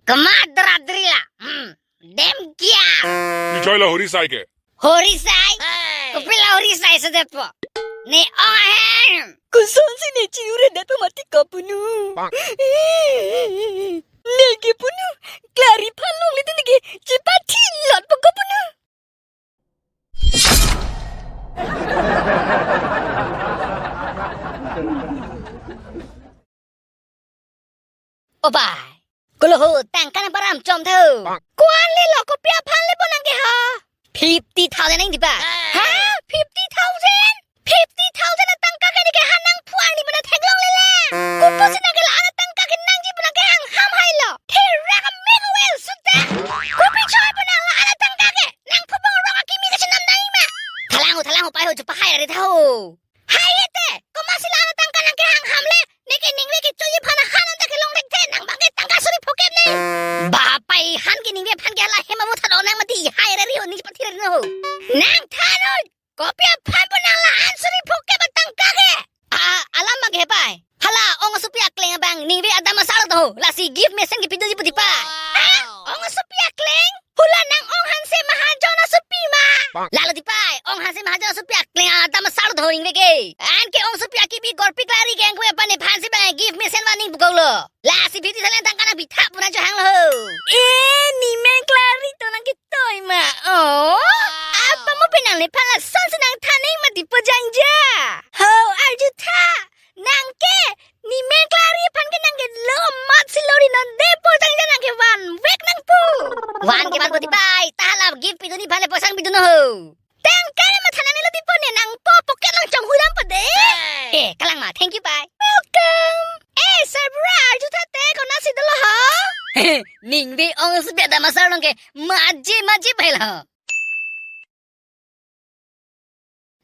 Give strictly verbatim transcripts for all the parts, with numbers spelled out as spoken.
Kamat dra dri la. Hmm. Dem kiar. Pichoi la hori sai ke. Hori sai? Kopi la hori sai sedepo. Ne ong ahem. Kosonsi ne chiure detpo mati kopunu. Neke punu. Klari phan longle te neke chipathi lotpo kopunu. O bai. Kolo ho, tangka nangparam chom tho. Ko-an le lo, kopi aphan le bo nangke ha? Fifty thousand nangji ba. Ha? Fifty thousand? Fifty thousand atangka ke neke ha nangphu arni bo nang theklongle le. Kopusi nangke la-an atangka ke nangji bo nangke hang ham hai lo. Therak ameng wel suta. Kopi choi bo nang la-an atangka ke. Nangphu bang rong akimi kachenam nai ma. Thalang ho, thalang ho, pai ho, chupa hai re tha ho. Hai ete, komatsi la-an atangka nangke hang ham le, neke ningve kechoji aphan ahan anta kelong thekte, nang bangke tangka suri phokep ne. Bapai han ke ningve aphan ke hala hem avo than onang mati hai re ri ho, ning pathi re no ho. Nang than oi, kopi aphan bo nang la-an suri phokep atangka ke. A, alam bang ke pai. Hala ong asopi akleng abang, ningve adam asar do ho, lasi gift mesen ke pidoji puti pa. Ah, ong asopi akleng? Hula nang ong Hanse Mahajon asopi ma. Lalo di pai, ong Hanse Mahajon asopi akleng adam asar do ningve ke. Anke ong asopi akibi Gorpi Klari ke angkui aphan nephan si bang gift mesen vaning pukok lo. Lasi fifty thousand tangka nang bitha pura johang lo ho. Eh, ne men Klari to nang kitoi ma. Oh, apa mo penang nephan lasonsi nang than nang mati po jangja. Ho, arju tha. Nangke, ne men Klari aphan ke nangke lo mat si lo ri non de po jangja nangke van vek nangpo. Van ke van po di pai, ta hala gift pido nephan le posang pido no ho. Tangka le matha nang ne lo di po ne nangpo pocket along chonghu dam po de. Hey. Eh, kalang ma, thank you pai. Welcome. Eh, sarbura arju tha te konatsi dolo ho? Ningve ong asopi adam asar along ke maji maji pai lo.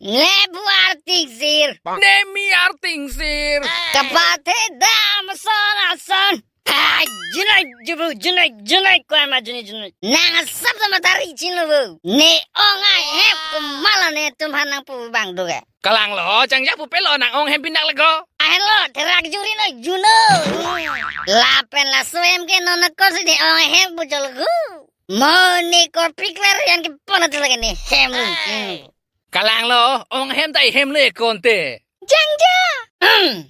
Ne bu artingsir. Ne mi artingsir. Kapathe dam son ason. Ah, junai jubu, junai, junai, koi ma junai, junai. Nang asap sama tari chin lo bu. Ne ong ahem kumala ne tum han nangpu bang duge. Kalang lo, jangja pupe lo nang ong hem pinak lego. Ahen lo, therak juri no juno. Lapen laso hem ke non kosi ne ong ahem pu jolgu. Mo ne Gorpi Klari an ke pon atulake ne hem lo. Hey. Kalang lo, ong hem ta hem lo konte. Jangja. Hmm.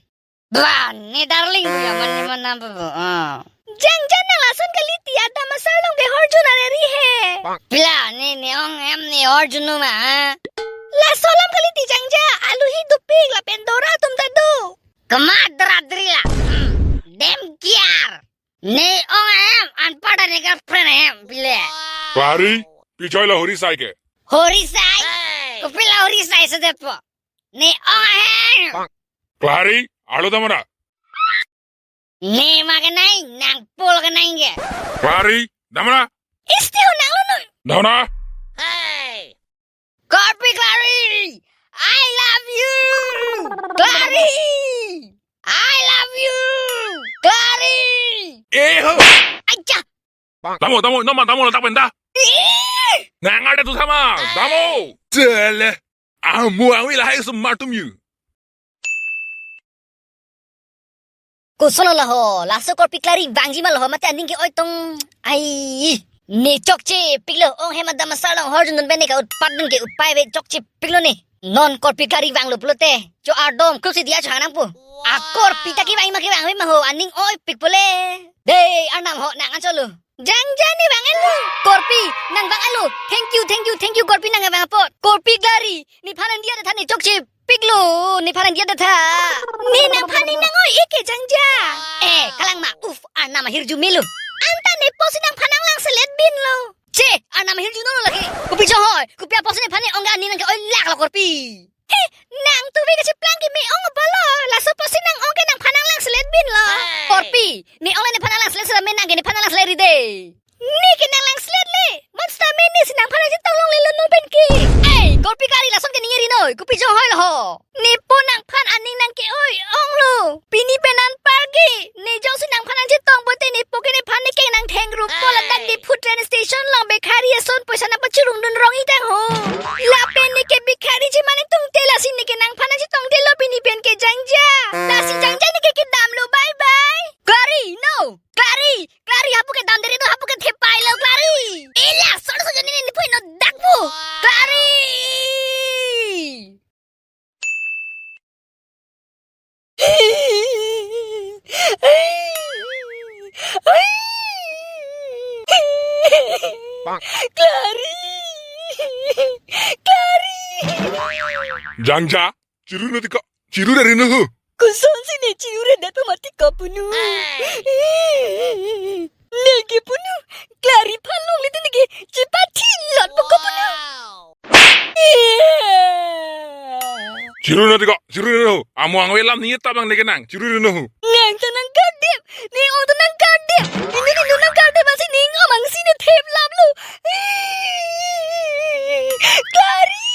Ba, ne darling bu ya man man nam bu. Ah. Jangja nang lason kali ti adam asar along ke horjun areri he. Pila ne ne ong hem ne horjun ma. Laso alam kali ti jangja, alu hi dopik lapen dora atum ta do. Kamat dra dri la. Hmm. Dem kiar. Ne ong ahem, anpada ne girlfriend ahem, pile. Klari, pichoi la hori sai ke. Hori sai? Hey. Kopi la hori sai sedepo. Ne ong ahem. Klari, alo damra. Ne ma ke nai, nangpo ke nai ke. Klari, damra. Isti ho nang lo noi. Damra. Hey. Gorpi Klari! I love you! Klari! I love you! Klari! Eh ho! Aja! Damo, damo, no ma, damo, ladak pen da. Ih! Nang ada tu sama, damo. Cele. Amu awi lahai sumar tum yu. Koson lo ho, laso Gorpi Klari vangji ma lo ho, mate aning ke-oi tong. Ai, ne chokche piklo, ong hem adam asar along horjun dun pen ne ka-utpat dun ke upai ave chokche piklo ne. Non Gorpi Klari vanglo pulote, cho ardom kluk si diya cho hang nangpo. A Gorpi ta kevang ma kevang ave ma ho, aning oi pik pule. Dei, arnam ho nang anchot lo. Jangja ne vang-et lo. Gorpi, nang vang-et lo. Thank you, thank you, thank you, Gorpi nang vang apot. Gorpi Klari, nephan an diya tha ne chokche piklo, nephan an diya tha. Ne nangphan ne nang oi-ik ke jangja. Eh, kalang ma, uf, arnam ahirjume lo. Anta ne posi nangphan nang langselet bin lo. Che, arnam ahirjuno lo lake. Kopi chonghoi, kopi apotsi nephan ne ong ke aning nang ke-oi lak lo Gorpi. He, nang tuve kacheplang ke me ong abalo. Laso posi nang ong ke nangphan nang langselet bin lo. Hey. Gorpi, ne ong le nephan nang langselet seta me nang ke nephan nang langselet ri de. Ne ke nang langselet le. Mon seta me ne si nangphan nang chetong longle lo non pen ke. Ei, Gorpi Klari lason ke ning eri noi. Kopi chonghoi lo ho. Ne po nangphan aning nang ke-oi ong lo. Pini pen anpar ke. Ne jongsi nangphan nang chetong pote ne po ke nephan ne keng nang thengrup po ladak Diphu train station along bekhari ason poisa nang pachirung dun rong-i tang ho. Lapen ne ke bekhari ji mane tungte lasi ne ke nangphan nang chetongte lo pini pen ke jangja. Lasi jangja ne ke kedam lo, bye bye. Klari, no. Klari, Klari hapu ke Jangja, chiru nang ti ko, chiru nang ri nang ho. Kosonsi ne chiru nang det pu mati ko punu. Neke punu, Clary aphan longle te neke chipathin lot pu ko punu. Chiru nang ti ko, chiru nang ho. Amo angve alam ni ta bang neke nang, chiru nang ho. Nang ta nang kardip, ne o ta nang kardip. Ini ni nang kardip, masi ning amang si ne thep lap lo. Clary.